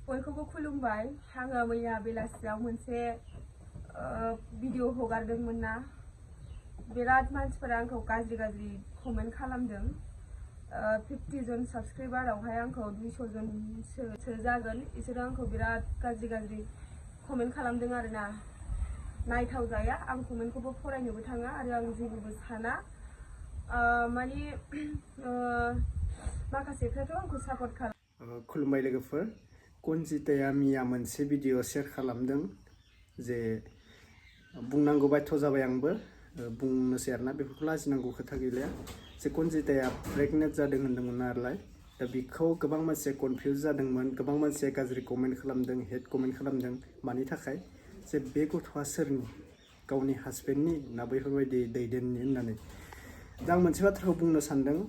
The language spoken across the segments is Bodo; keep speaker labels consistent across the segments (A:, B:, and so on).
A: बयखौबो खुलुमबाय। आङो मैया बेलासियाव मोनसे भिडिअ हगारदोंमोन ना, बिराद मानसिफोरा आंखौ गाज्रि कमेन्ट खालामदों। 50 जन साबस्क्राइबारावहाय आंखौ 200 जनसो जागोन, इसोरो आंखौ बिराद गाज्रि कमेन्ट खालामदों आरोना। नायथाव जाया, आं कमेन्टखौबो फरायनोबो थाङा आरो आं जेबोबो साना। माने माखासेफ्राथ' आंखौ सापर्ट खालामो।
B: खुलुमबाय लोगोफोर। कनजिताया मिया मोनसे भिडिअ शेयार खालामदों जे बुंनांगौ बायथ' जाबाय, आंबो बुंनोसै आरोना, बेफोरखौ लाजिनांगौ खोथा गैलिया। जे कनजिताया प्रेगनेन्ट जादों होन्दोंमोन नालाय, दा बेखौ गोबां मानसिया कनफिउज जादोंमोन, गोबां मानसिया गाज्रि कमेन्ट खालामदों, हेट कमेन्ट खालामदों। मानि थाखाय? जे बे गथ'आ सोरनि, गावनि हासबेन्डनि ना बेफोरबायदि दैदेननि होननानै। दा आं मोनसे बाथ्राखौ बुंनो सानदों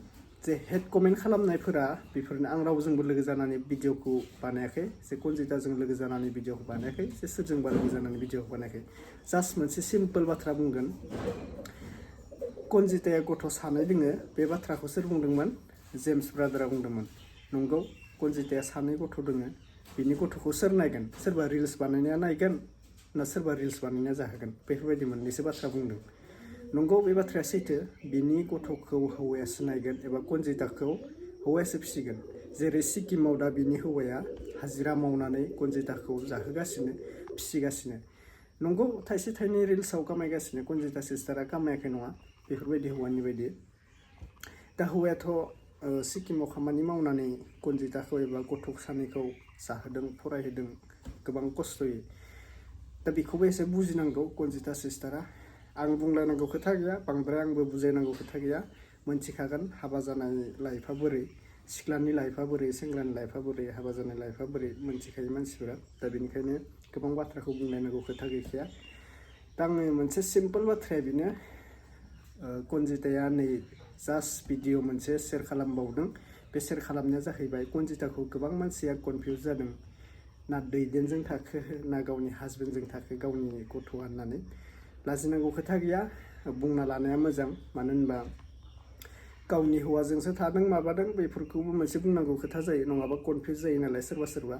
B: जे हेट कमेन्ट खालामनायफोरा बेफोरनो। आं रावजोंबो लोगो जानानै भिडिअखौ बानायाखै, जे कनजिताजों लोगो जानानै भिडिअखौ बानायाखै, जे सोरजोंबा लोगो जानानै भिडिअखौ बानायाखै। जास्ट मोनसे सिम्पोल बाथ्रा बुंगोन। कनजिताया गथ' सानै दोङो, बे बाथ्राखौ सोर बुंदोंमोन? जेम्स ब्रादारा बुंदोंमोन। नंगौ, कनजिताया सानै गथ' दोङो। बिनि गथ'खौ सोर नायगोन? सोरबा रिल्स बानायनाया नायगोन ना सोरबा रिल्स बानायनाया जाहोगोन? बेफोरबायदि मोननैसो बाथ्रा बुंदों। नंगौ, बे बाथ्राया सैथो। बिनि गथ'खौ हौवायासो नायगोन एबा कनजिताखौ हौवायासो फिसिगोन। जेरै सिक्किमाव दा बिनि हौवाया हाजिरा मावनानै कनजिताखौ जाहोगासिनो, फिसिगासिनो। नंगौ, थाइसे थाइनै रिल्सआव कामायगासिनो, कनजिता सिस्टारा कामायाखै नङा, बेफोरबायदि हौवानि बायदि। दा हौवायाथ' सिक्किमाव खामानि मावनानै कनजिताखौ एबा गथ' सानैखौ जाहोदों, फरायहोदों गोबां खस्थ'यै। दा बेखौबो एसे बुजिनांगौ कनजिता सिस्टारा। आं बुंलायनांगौ खोथा गैया, बांद्राय आंबो बुजायनांगौ खोथा गैया। मोनथिखागोन हाबा जानाय लाइफआ बोरै, सिख्लानि लाइफआ बोरै, सेंग्रानि लाइफआ बोरै, हाबा जानाय लाइफआ बोरै, मोनथिखायो मानसिफोरा। दा बेनिखायनो गोबां बाथ्राखौ बुंलायनांगौ खोथा गैखाया। दा आङो मोनसे सिम्पोल बाथ्राया बेनो, कनजिताया नै जास्ट भिडिअ मोनसे शेयार खालामबावदों। बे शेयार खालामनाया जाहैबाय, कनजिताखौ गोबां मानसिया कनफिउज जादों, ना दैदेनजों थाखो ना गावनि हासबेन्डजों थाखो गावनि गथ'आ होननानै। लाजिनांगौ खोथा गैया, बुंना लानाया मोजां। मानो होनबा गावनि हौवाजोंसो थादों, माबादों, बेफोरखौबो मोनसे बुंनांगौ खोथा जायो, नङाबा कनफिउज जायो नालाय सोरबा।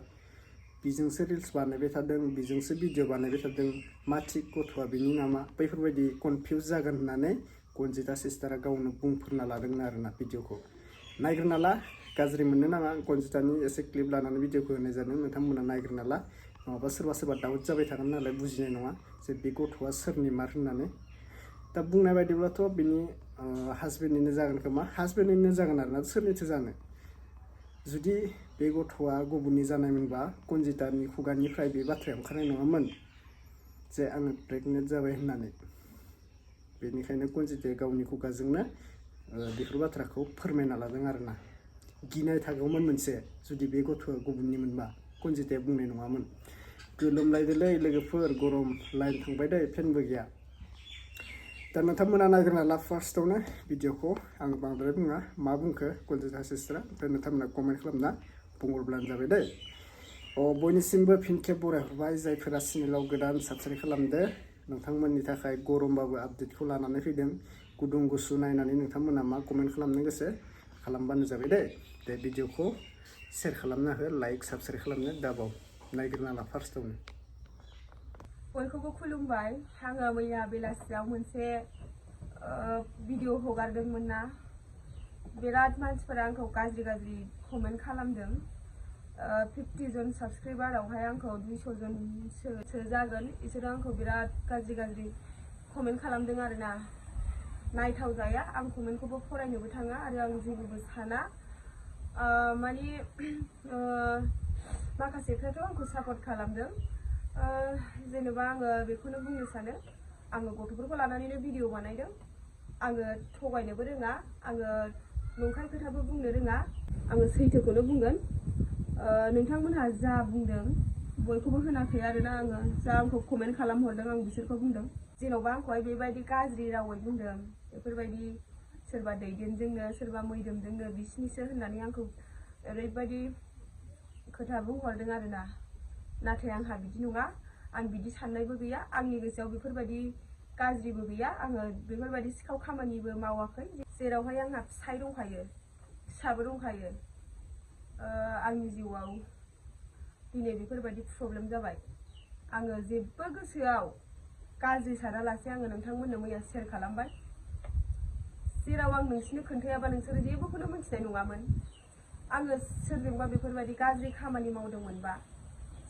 B: बिजोंसो रिल्स बानायबाय थादों, बिजोंसो भिडिअ बानायबाय थादों, मा थिग गथ'आ बिनि नामा, बैफोरबायदि कनफिउज जागोन होननानै कनजिता सिस्टारा गावनो बुंफोरना लादोंनो आरोना भिडिअखौ। नायग्रोना ला, गाज्रि मोननो नाङा। कनजितानि एसे क्लिप लानानै भिडिअखौ होनाय जादों, नोंथांमोना नायग्रोना ला। नङाबा सोरबा डाउट जाबाय थागोन नालाय, बुजिनाय नङा जे बे गथ'आ सोरनि मार होननानै। दा बुंनाय बायदिब्लाथ' बिनि हासबेन्डनिनो जागोन खोमा, हासबेन्डनिनो जागोन आरोना, सोरनिथो जानो। जुदि बे गथ'आ गुबुननि जानायमोनबा कनजितानि खुगानिफ्राय बे बाथ्राया ओंखारनाय नङामोन जे आङो प्रेगनेन्ट जाबाय होननानै। बेनिखायनो कनजिताया गावनि खुगाजोंनो बेफोर बाथ्राखौ फोरमायना लादों आरोना। गिनाय थागौमोन मोनसे, जुदि बे गथ'आ गुबुननि मोनबा कनजिताया बुंनाय नङामोन। गोलोमलायदोलै लोगोफोर, गरम, लाइन थांबाय दै, फेनबो गैया। दा नोंथांमोना नायग्रोना ला फार्स्टआवनो भिडिअखौ। आं बांद्राय बुङा, मा बुंखो कनजिता सिस्टारा, ओमफ्राय नोंथांमोना कमेन्ट खालामना बुंहरब्लानो जाबाय दै। बयनिसिमबो फिन खेब बरायहरबाय, जायफोरा चेनेलाव गोदान साबस्क्राइब खालामदो। नोंथांमोननि थाखाय गरमबाबो आपडेटखौ लानानै फैदों। गुदुं गुसु नायनानै नोंथांमोना मा कमेन्ट खालामनो गोसो खालामबानो जाबाय दै। दे भिडिअखौ शेयार खालामना हो, लाइक साबस्क्राइब खालामनो दाबाव। नायग्रोना ला फार्स्टआवनो।
A: बयखौबो खुलुमबाय। आङो मैया बेलासियाव मोनसे भिडिअ हगारदोंमोन ना, बिराद मानसिफोरा आंखौ गाज्रि कमेन्ट खालामदों। 50 जन साबस्क्राइबारावहाय आंखौ 200 जनसो जागोन, इसोरो आंखौ बिराद गाज्रि कमेन्ट खालामदों आरोना। नायथाव जाया, आं कमेन्टखौबो फरायनोबो थाङा आरो आं जेबोबो साना। माने माखासेफ्राथ' आंखौ सापर्ट खालामदों। जेनेबा आङो बेखौनो बुंनो सानो, आङो गथ'फोरखौ लानानैनो भिडिअ बानायदों। आङो थगायनोबो रोङा, आङो नंखाय खोथाबो बुंनो रोङा, आङो सैथोखौनो बुंगोन। नोंथांमोनहा जा बुंदों बयखौबो होनाखै आरोना, आङो जा आंखौ कमेन्ट खालामहरदों आं बिसोरखौ बुंदों। जेन'बा आंखौहाय बेबायदि गाज्रि रावै बुंदों, बेफोरबायदि सोरबा दैदेनजोंनो सोरबा मैदोमजोंनो बिसिनिसो होननानै आंखौ ओरैबायदि खोथा बुंहरदों आरोना। नाथाय आंहा बिदि नङा, आं बिदि साननायबो गैया, आंनि गोसोआव बेफोरबायदि गाज्रिबो गैया। आङो बेफोरबायदि सिखाव खामानिबो मावाखै, जेरावहाय आंहा फिसाय दंखायो, फिसाबो दंखायो। आंनि जिउआव दिनै बेफोरबायदि प्रब्लेम जाबाय। आङो जेबो गोसोआव गाज्रि सानालासे आङो नोंथांमोननो मैया शेयार खालामबाय। जेराव आं नोंसिनो खोन्थायाबा नोंसोरो जेबोखौनो मिथिनाय नङामोन। आङो सोरजोंबा बेफोरबायदि गाज्रि खामानि मावदोंमोनबा,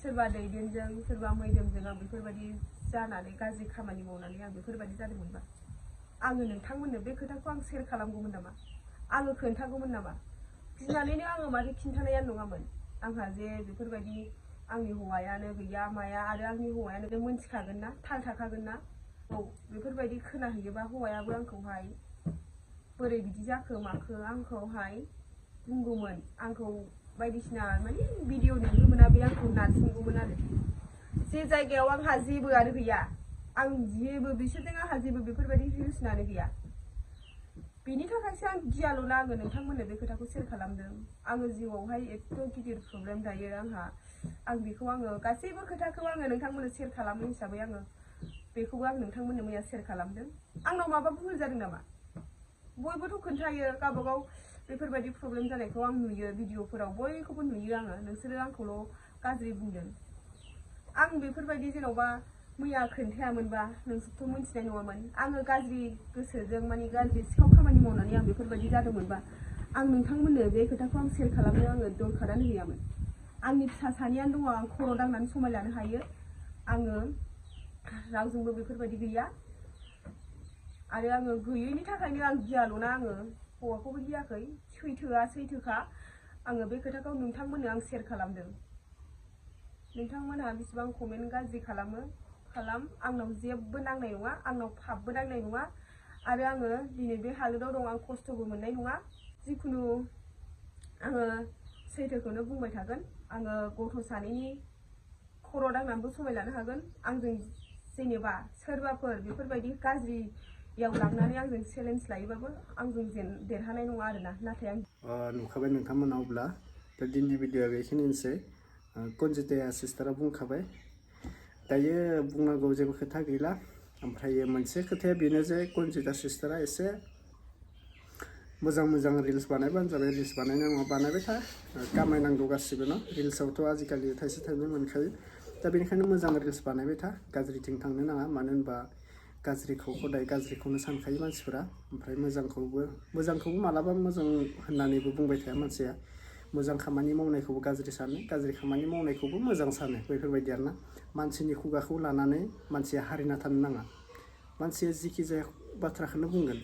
A: सोरबा दैदेनजों सोरबा मैदोमजों आं बेफोरबायदि जानानै गाज्रि खामानि मावनानै आं बेफोरबायदि जादोंमोनबा, आङो नोंथांमोननो बे खोथाखौ आं शेयार खालामगौमोन नामा? आङो खोन्थागौमोन नामा? गिनानैनो आङो मारै खिन्थानाया नङामोन। आंहा जे बेफोरबायदि आंनि हौवायानो गैया माया, आरो आंनि हौवायानो मोनथिखागोन ना, थाल थाखागोन ना। औ, बेफोरबायदि खोनाहैयोबा हौवायाबो आंखौहाय बोरै बिदि जाखो माखो आंखौहाय बुंगौमोन, आंखौ बायदिसिना माने भिडिअ नुनो मोना बे आंखौ नारसिनगौमोन आरो। जे जायगायाव आंहा जेबोआनो गैया, आं जेबो बिसोरजों आंहा जेबो बेफोरबायदि रिलेसनानो गैया। बेनि थाखायसो आं गियाल'ना आङो नोंथांमोननो बे खोथाखौ शेयार खालामदों। आङो जिउआवहाय एथ' गिदिर प्रब्लेम दायो आंहा, आं बेखौ आङो गासैबो खोथाखौ आङो नोंथांमोननो शेयार खालामनो हिसाबै आङो बेखौबो आं नोंथांमोननो मैया शेयार खालामदों। आंनाव माबा भुल जादों नामा? बयबोथ' खोन्थायो गावबागाव बेफोरबायदि प्रब्लेम जानायखौ आं नुयो भिडिअफोराव, बयखौबो नुयो आङो। नोंसोरो आंखौल' गाज्रि बुंदों। आं बेफोरबायदि जेन'बा मैया खोन्थायामोनबा नोंसोरथ' मिथिनाय नङामोन। आङो गाज्रि गोसोजों माने गाज्रि सिखाव खामानि मावनानै आं बेफोरबायदि जादोंमोनबा, आं नोंथांमोननो बे खोथाखौ आं शेयार खालामनो आङो दरखारानो गैयामोन। आंनि फिसा सानैयानो दङ, आं खर' दांनानै समाय लानो हायो। आङो रावजोंबो बेफोरबायदि गैया, आरो आङो गैयैनि थाखायनो आं गियाल'ना आङो हौवाखौबो गियाखै। सैथोआ सैथोखा। आङो बे खोथाखौ नोंथांमोननो आं शेयार खालामदों। नोंथांमोनहा बेसेबां कमेन्ट गाज्रि खालामो खालाम, आंनाव जेबो नांनाय नङा, आंनाव पापबो नांनाय नङा, आरो आङो दिनै बे हालोदाव दं, आं खस्थ'बो मोननाय नङा। जिखुनु आङो सैथोखौनो बुंबाय थागोन। आङो गथ' सानैनि खर' दांनानैबो समाय लानो हागोन। आंजों जेनेबा सोरबाफोर बेफोरबायदि गाज्रियाव लांनानै आंजों चेलेन्ज लायोबाबो आंजों देरहानाय नङा आरोना। नाथाय आं
B: नुखाबाय नोंथांमोना। अब्ला दा दिनैनि भिडिअआ बेखिनिसै। कनजिताया सिस्टारा बुंखाबाय, दायो बुंनांगौ जेबो खोथा गैला। ओमफ्राय मोनसे खोथाया बेनो जे कनजिता सिस्टारा एसे मोजां मोजां रिल्स बानायबानो जाबाय। रिल्स बानायनाय नङा, बानायबाय था, खामायनांगौ गासिबो न'। रिल्सआवथ' आजिखालि थाइसे थाइनै मोनखायो। दा बेनिखायनो मोजां रिल्स बानायबाय था, गाज्रिथिं थांनो नाङा। मानो होनबा गाज्रिखौ हदाय गाज्रिखौनो सानखायो मानसिफोरा। ओमफ्राय मोजांखौबो मालाबा मोजां होननानैबो बुंबाय थाया मानसिया। मोजां खामानि मावनायखौबो गाज्रि सानो, गाज्रि खामानि मावनायखौबो मोजां सानो, बेफोरबायदि आरोना। मानसिनि खुगाखौ लानानै मानसिया हारिना थानो नाङा। मानसिया जिखि जाया बाथ्राखौनो बुंगोन।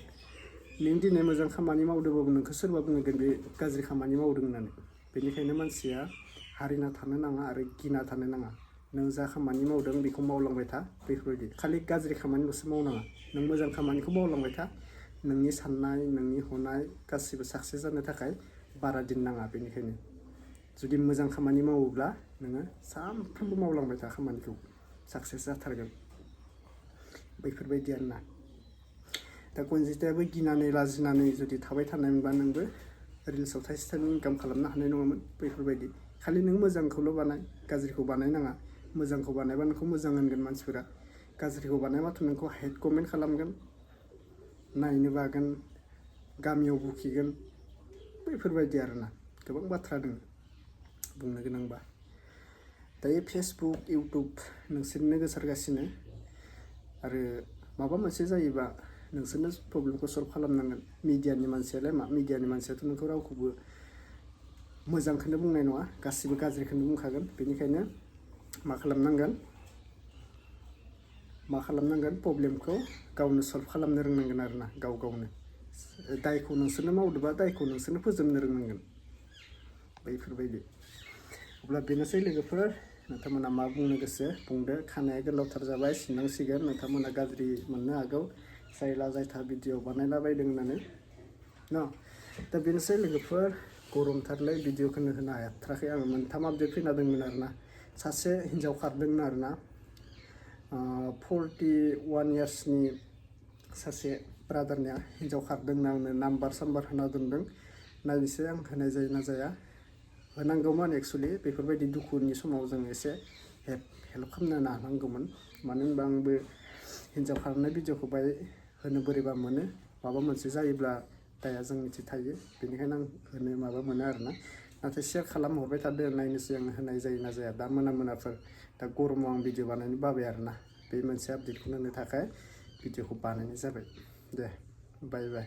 B: नों दिनै मोजां खामानि मावदोंबाबो नोंखौ सोरबा बुंगोन बे गाज्रि खामानि मावदों होननानै। बेनिखायनो मानसिया हारिना थानो नाङा आरो गिना थानो नाङा। नों जा खामानि मावदों बेखौ मावलांबाय था, बेफोरबायदि। खालि गाज्रि खामानिल'सो मावनाङा, नों मोजां खामानिखौ मावलांबाय था। नोंनि साननाय, नोंनि हनाय गासिबो साक्सेस जानो थाखाय बारा दिन नाङा। बेनिखायनो जुदि मोजां खामानि मावोब्ला नोङो सानफ्रोमबो मावलांबाय था खामानिखौ, साक्सेस जाथारगोन। बैफोरबायदि आरोना। दा कनजितायाबो गिनानै लाजिनानै जुदि थाबाय थानायमोनबा नोंबो रिल्सआव थाइसे थाइनै इनकाम खालामनो हानाय नङामोन। बैफोरबायदि खालि नों मोजांखौल' बानाय, गाज्रिखौ बानायनाङा। मोजांखौ बानायबा नोंखौ मोजां होनगोन मानसिफोरा, गाज्रिखौ बानायबाथ' नोंखौ हेट कमेन्ट खालामगोन, नायनो बागोन, गामियाव बुखिगोन। बैफोरबायदि आरोना। गोबां बाथ्रा दङ बुंनो गोनांबा। दायो फेसबुक, इउटुब नोंसोरनो गोसारगासिनो। आरो माबा मोनसे जायोबा नोंसोरनो प्रब्लेमखौ सल्भ खालामनांगोन। मिडियानि मानसियालाय मा, मिडियानि मानसियाथ' नोंखौ रावखौबो मोजांखौनो बुंनाय नङा, गासिबो गाज्रिखौनो बुंखागोन। बेनिखायनो मा खालामनांगोन प्रब्लेमखौ गावनो सल्भ खालामनो रोंनांगोन आरोना, गावनो। दायखौ नोंसोरनो मावदोंबा दायखौ नोंसोरनो फोजोबनो रोंनांगोन। बैफोरबायदि। अब्ला बेनोसै लोगोफोर, नोंथांमोना मा बुंनो गोसो बुंदो। खानाया गोलावथार जाबाय, सिननांसिगोन। नोंथांमोना गाज्रि मोननो हागौ, जायला जायथा भिडिअ बानायला बायदों होननानै न'। दा बेनोसै लोगोफोर, गरमथारलाय भिडिअखौनो होनो हाथाराखै आङो। मोनथाम आपडेट फैना दंमोन आरोना। सासे हिन्जाव खारदोंमोन आरोना, 41 इयार्सनि सासे ब्रादारनिया हिन्जाव खारदोंनो आंनो नाम्बार साम्बार होना दोनदों। नायनोसै आं होनाय जायो ना जाया। होनांगौमोन एक्सुवेलि। बेफोरबायदि दुखुनि समाव जों एसे हेल्प खालामनो नाजानांगौमोन। मानो होनबा आंबो हिन्जाव खारनाय भिडिअखौ बाय होनो बोरैबा मोनो। माबा मोनसे जायोब्ला दाया जोंनिथिं थायो, बेनिखायनो आं होनो माबा मोनो आरोना। नाथाय शेयार खालामहरबाय थादो नायनोसै आं होनाय जायोना जाया दा मोनाफोर दा गरमाव आं भिडिअ बानायनो बाबाय आरोना बे मोनसे आपडेटखौ होनो थाखाय भिडिअखौ बानायनाय जाबाय दे बाय बाय